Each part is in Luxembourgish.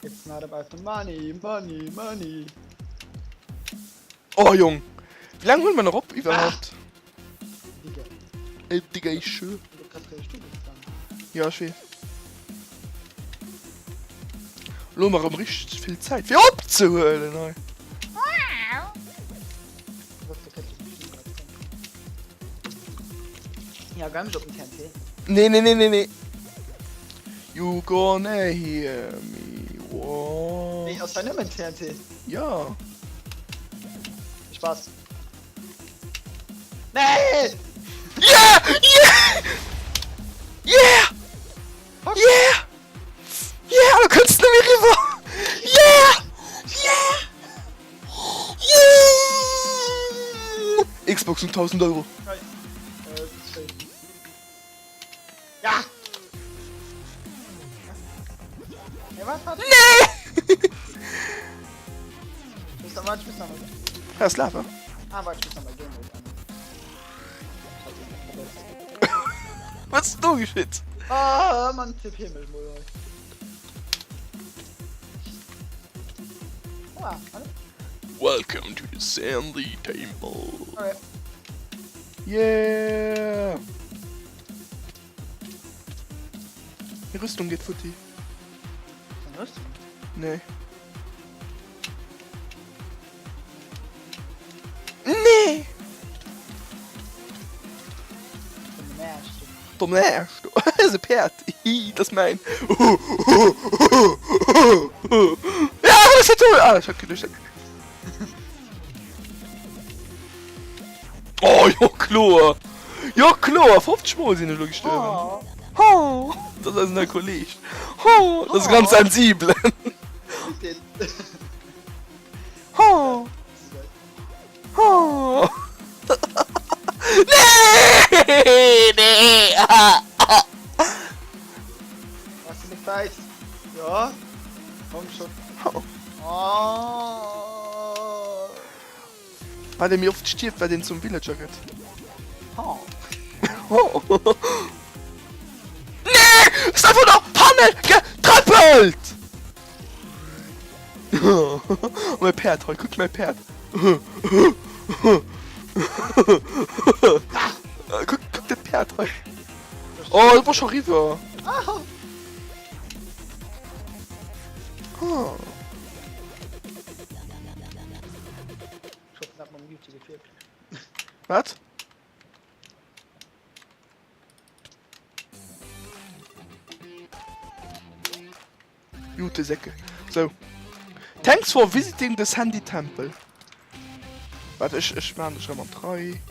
It's not about the money, money, money. Oh Jong, wéi laang huele mer nach op iwwerhaapt? Digga. Ey Digga, ich schwör. Du kannst gleich du bist dann. Ja, ech weess. Lo hu mer erëm richteg vill Zäit fir opzehuelen hei. Ja, geil mech op den TNT. Nee, nee, nee, nee, nee. You gonna hear me walk. Nee, ass hei nëmmen TNT? Ja. Spaß. Nee! Yeah! Yeah! Yeah! Yeah! Yeah! Du kënns net méi riwwer! Yeah! Yeah! Yeah! Xbox um 1000 Euro. Ja! Nee! Nee! Ass Lava. Ah, warte, ich muss nochmal Game Mode an. Wat ass do geschitt? Ah, Mann, TP mech mol hei. Oh, hallo. Welcome to the Sandy Temple. Okay. Yeah! Meng Rüstung geet futti. Eng Rüstung? Nee. Nee! Domm Äersch du. Ass e Päerd. Hihi, dat ass mäin. Ja, wat ass dat do? Ah, ech hat geduecht dat. Oh, jo kloer. Jo kloer, 50 mol sinn ech elo gestuerwen. Oh, dat ass eisen neie Kolleg. Oh, dat ass e ganz sensibelen. Oh. Oh. Nee! Nee! Was du nicht weißt. Ja. Komm schon. Oh. Oh. Wat ee méi oft stierft, wat een zum Villager gëtt. Oh. Oh. Nee! Ass einfach nach Panne getreppelt! Oh, mäi Päerd hei, kuck mäi Päerd. Kuck, kuck dat Päerd hei. Oh, dat war scho riwwer. Oh. Wat? Jute Säcke. So. Thanks for visiting the Sandy Temple. Warte, ech, ech machen dech rëm an d'Rei.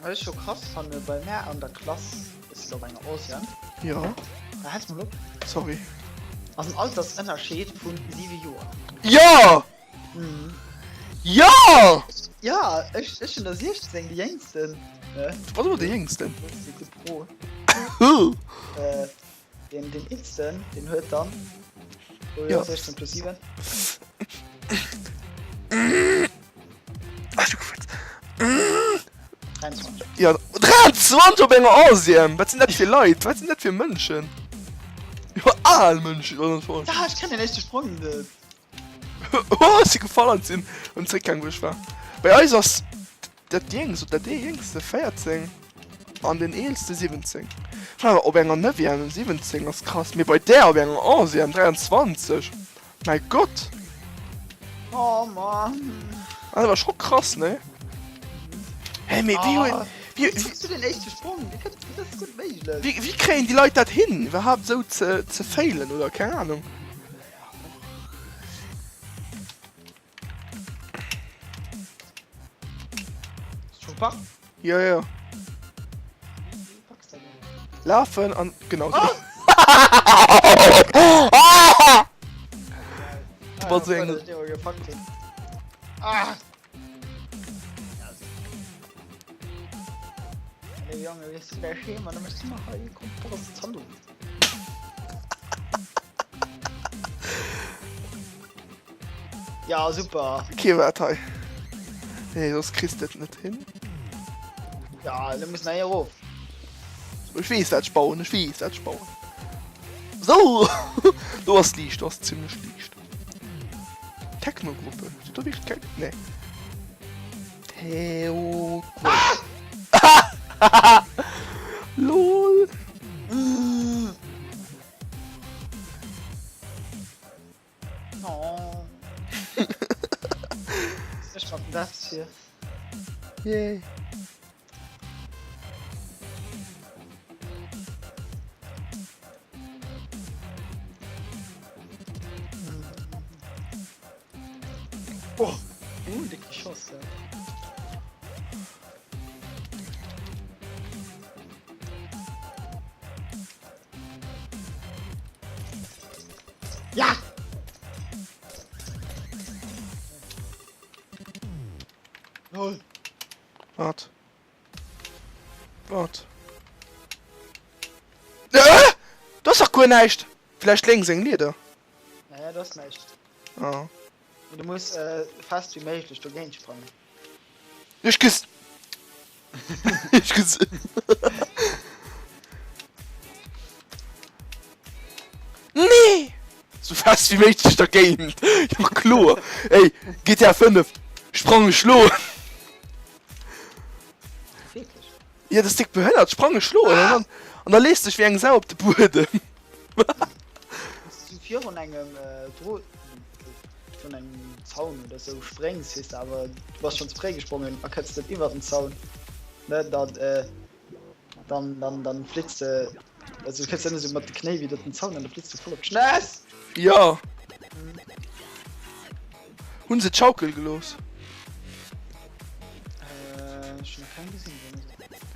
Wat ech scho krass fanne bei mär an der Klass, ech sinn op enger Onzième. Ja. Ah, hals mol op. Sorry. Ass en Altersënnerscheed vun 7 Joer. Ja! Mhm. Ja! Ja, ech, ech sinn der 16, déi Jéngsten. Ne? Du bass awer de Jéngsten. De Pro. Äh, den, den Eelsten, den huet dann. Oh, ja. 16 plus 7. Ach, du Gefetz. 23. Ja, 23 op enger Onzième! Wat sinn dat fir Leit? Wat sinn dat fir Mënschen? Jo, al Mënschen, oder? Ja, ech kann den éischte Sprong net. Oh, ech si gefall an sinn erëm zréckgaang wou ech war. Bei eis ass dat jéngst oder dee jéngste 14 an den eelste 17. Awer op enger Neuvième 17 ass krass, mee bei där op enger Onzième 23, mäi Gott! Oh Mann! Dat awer scho krass, ne? Hä, mee wéi huet, wéi, Wéi kriss du den éischte Sprong? Wéi kënnt, wéi ass dat méiglech? wéi, wéi kréien déi Leit dat hin, iwwerhaapt esou ze, ze failen oder keng Ahnung? Ja, ja. Lafen an genau. Oh! Du warst so eng. Ah! Hey, Junge, wie hast du der Schema? Du musst immer hier kommt, Ja, super. Okay, waart hei. Nee, soss kriss de et net hin. Ja, da muss nach erof. Ech weess wat ech bauen, ech weess wat ech bauen. Sou! Do ass liicht, do ass zimlech liicht. Technogruppe, steet do wierklech keng? Nee. Theo. Ah! Lol. Oh. Ech mat den Devs hier. Yay. Oh, uh, dick geschoss, ja. Ja! Null. Wat? Wat? Äh! Do ass dach guer näischt! Vläicht lénks eng Lieder? Naja, do ass näischt. Ah. Du muss äh, fest wie méiglech dogéint sprangen. Ech ges. Ech ges. Nee! Sou fest wéi méiglech dergéint. Jo kloer. Ey, GTA 5, sprang schloen. Wierklech? Ja, dat ass déck behënnert. Sprang schloen an dann, an da lees dech wéi eng Sau op de Buedem. Wanns du virun engem Drot, virun engem Zaun oder sou spréngs, weess de, awer du bass schonn ze fréi gesprongen a kënns net iwwer den Zaun, ne, dann, dann, dann, dann flitts de, also du kënns net esou mat de Knéi widder den Zaun an da flitts du voll op d'Schness! Jo. Hunn se d'Schaukel gelooss? Ech hunn nach keng gesinn.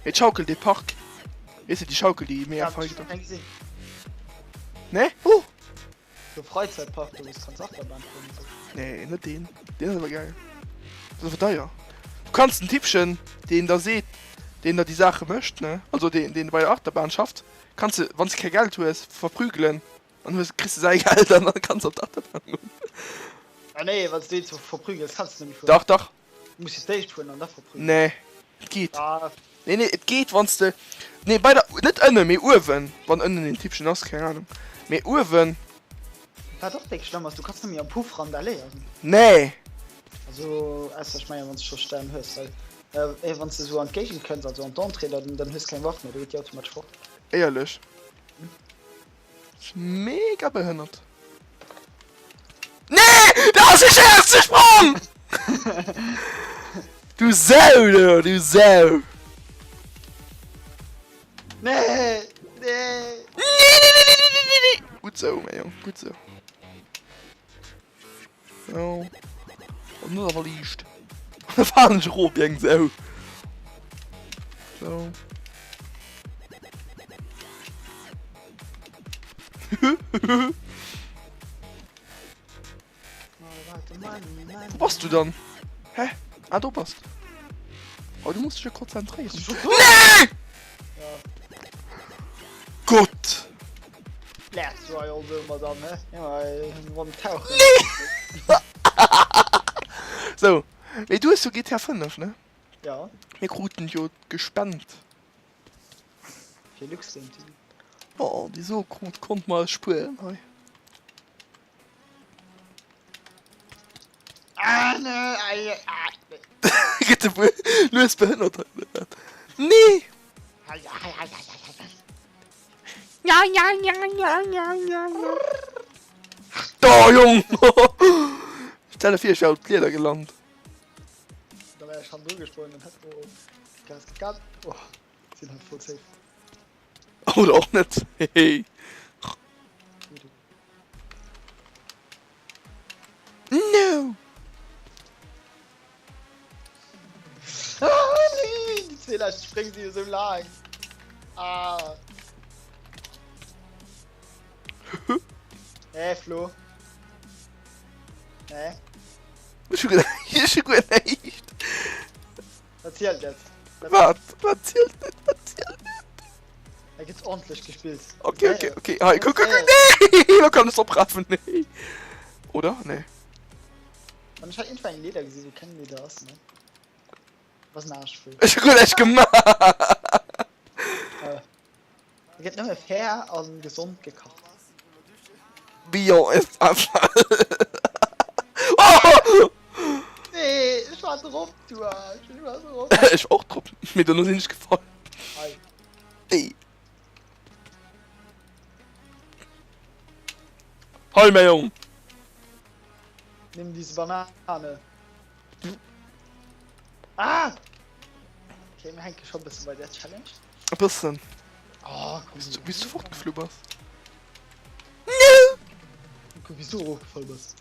Mee d'Schaukel, dee Park. Weess de déi Schaukel déi mega Ja, fein ech eng gesinn. Ne? Oh! So Freizeitpark do wous kanns Achterbahn fueren an sou. Nee, net deen. Deen ass awer geil. Dat ass awer deier. Du kanns den Typchen deen der seet, deen der déi Saache mécht, ne, also deen deen bei der Achterbahn schafft, kanns de wanns de kee Geld hues verprügelen an hues kriss de säi Geld an dann kanns de op d'Achterbahn goen. Ah nee, wanns du een verprügels kanns de net méi fueren. Dach, dach. Du muss fir d'éischt fueren an da verprügeln. Nee, et geet. Ah. Nee, nee, et geet wanns de, nee bei der, net ënnen, mee uewen, wann ënnen een Typchen ass, keng Ahnung, mee uewen. Wat och déck schlëmm ass, du kanns net méi am Puff randaléieren. Nee. Also, ausser ech mengen wanns de scho Stern hues, well äh, wanns de sou an d'Géigend kënns, also an d'Entrée, dann, dann hues keng Waff méi, da geet déi automatesch fort. Éierlech? Mega behënnert. Nee! Dat ass e Scherz! De Sprong! Du Sau, du, du Sau! Nee! Nee! Nee, nee, nee, nee, nee, nee, nee! Gutt sou, mäi Jong, gutt sou. So. Und nur awer liicht. Da fahren ech erop wéi eng Sau. So. Wo bass du dann? Hä? Ah, do bass du. Oh, du musst dich ja konzentrieren. Nee! Gott! Lärst du all so Madame, hä? Ja, rum tauchen. Nee! So, mee du hues jo GTA 5, ne? Ja. Mir kruten jo gespent. Fir Luxem TV. Oh, déi so krut konnt mer eis spueren hei. Ah, ne, ah, ah. Gëtt de lues behënnert hei, oder wat? Nee! Ja, ja, ja, ja, ja, ja, ja. Da, Jong! Stell dir vir, ech wär op d'Lieder gelant. Da wär ech hannendru gesprongen an hätt oh, Gas gegat. Oh, sinn halt voll safe. Oder och net. Hehe. No! Ah, nee, die zwee lescht Spréng si jo sou laang. Ah. Hey, Flo. Hey. Ech hu guer ech hu guer näischt. Wat zielt net? Wat? Wat zielt net? Wat zielt net? Hei gëtt ordentlich gespillt. Okay, okay, okay. Hei, kuck, kuck, kuck. Nee! Lo kann ech oprafen. Nee. Oder? Nee. An ech hat irgendwann eng Leder gesinn, wou keng Leder ass, ne? Was en Arsch voll. Ech hu guer näischt gemaach. Äh. Fair a gesond gekacht. Bio ist Afall. Oh! Nee, ech war drop, du Arsch. Ech war drop. Ech war och drop, mee dono sinn ech gefall. Hei. Déi. Hei, mäi Jong. Nimm diese Banane. Ah! Okay, mir hänke schon e bëssen bei der Challenge. E bëssen. Oh, komm. Wéi s du fortgeflu bass. Guck, wéi s du erofgefall bass.